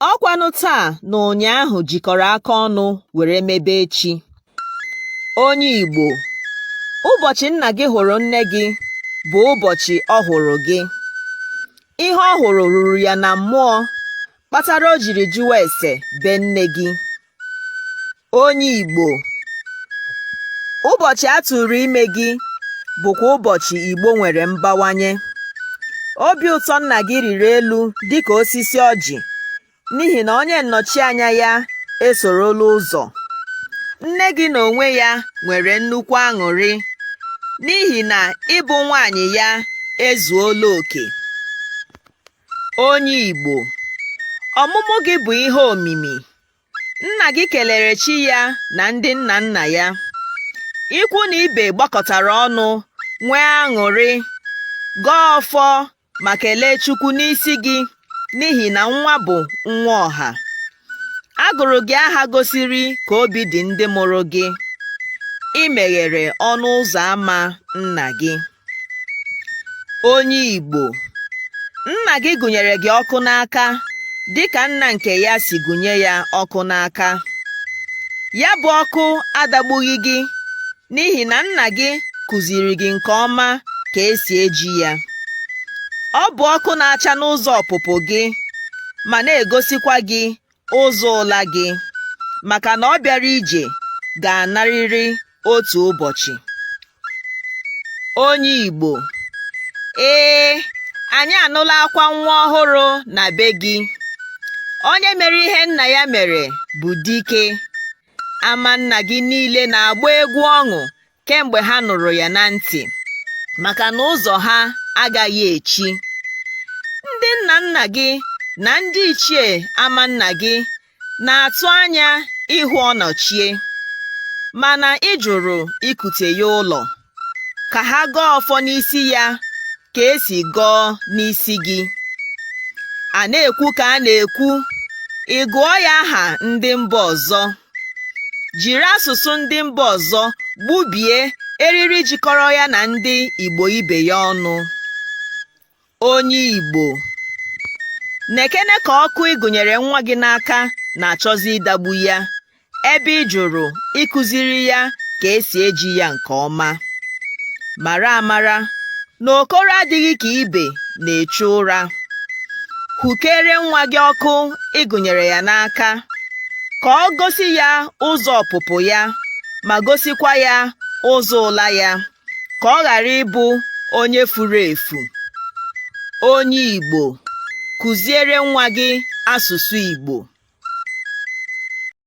Ọ kwanụ taa na ụnyaahụ jikọrọ aka ọnụ were mebe echi. Onye Igbo, ụbọchị nna gị hụrụ nne gị bụ ụbọchị ọ hụrụ gị. Ihe ọ hụrụ ruru ya na mmụọ kpatara o jiri jụwa ese be nne gị. Onye Igbo, ụbọchị a tụrụ ime gị bụkwa ụbọchị Igbo nwere mbawanye. Obi ụtọ nna gị rịrị elu dịka osisi ọjị n'ihi na onye nnọchianya ya esorola ụzọ. Nne gị n'onwe ya nwere nnukwu aṅụrị n'ihi na ịbụ nwaanyị ya ezuola oke. Onye Igbo, ọmụmụ gị bụ ihe omimi. Nna gị kelere chi ya na ndị nna nna ya. Ikwu na ibe gbakọtara ọnụ nwee aṅụrị, gọọ ọfọ ma kelee Chukwu n'isi gị n'ihi na nwa bụ nwa ọha. A gụrụ gị aha gosiri ka obi dị ndị mụrụ gị. Ị meghere ọnụ ụzọ ama nna gị. Onye Igbo, nna gị gụnyere gị ọkụ n'aka dịka nna nke ya si gụnye ya ọkụ n'aka. Ya bụ ọkụ adagbughị gị n'ihi na nna gị kụziri gị nke ọma ka esi eji ya. Ọ bụ ọkụ na-acha n'ụzọ ọpụpụ gị ma na-egosikwa gị ụzọ ụla gị maka na ọ bịara ije ga-anarịrị otu ụbọchị. Onye Igbo, ee, anyị anụla akwa nwa ọhụrụ na be gị. Onye mere ihe nna ya mere bụ dike. Ama nna gị niile na-agba egwu ọṅụ kemgbe ha nụrụ ya na ntị maka na ụzọ ha agaghị echi. Ndị nna nna gị na ndị ichie ama nna gị na-atụ anya ịhụ ọnọchie, mana ị jụrụ ikute ya ụlọ ka ha gọọ ọfọ n'isi ya ka esi gọọ n'isi gị. A na-ekwu ka a na-ekwu, ị gụọ ya aha ndị mba ọzọ, jiri asụsụ ndị mba ọzọ gbubie eriri jikọrọ ya na ndị Igbo ibe ya ọnụ. Onye Igbo, nekene ka ọkụ ị gụnyere nwa gị n'aka na-achọzi ịdagbu ya ebe ị jụrụ ịkụziri ya ka esi eji ya nke ọma. Mara amara na okoro adịghị ka ibe na-echu ụra. Hụkere nwa gị ọkụ ị gụnyere ya n'aka ka ọ gosi ya ụzọ ọpụpụ ya ma gosikwa ya ụzọ ụla ya ka ọ ghara ịbụ onye furu efu. Onye Igbo, kụziere nwa gị asụsụ Igbo.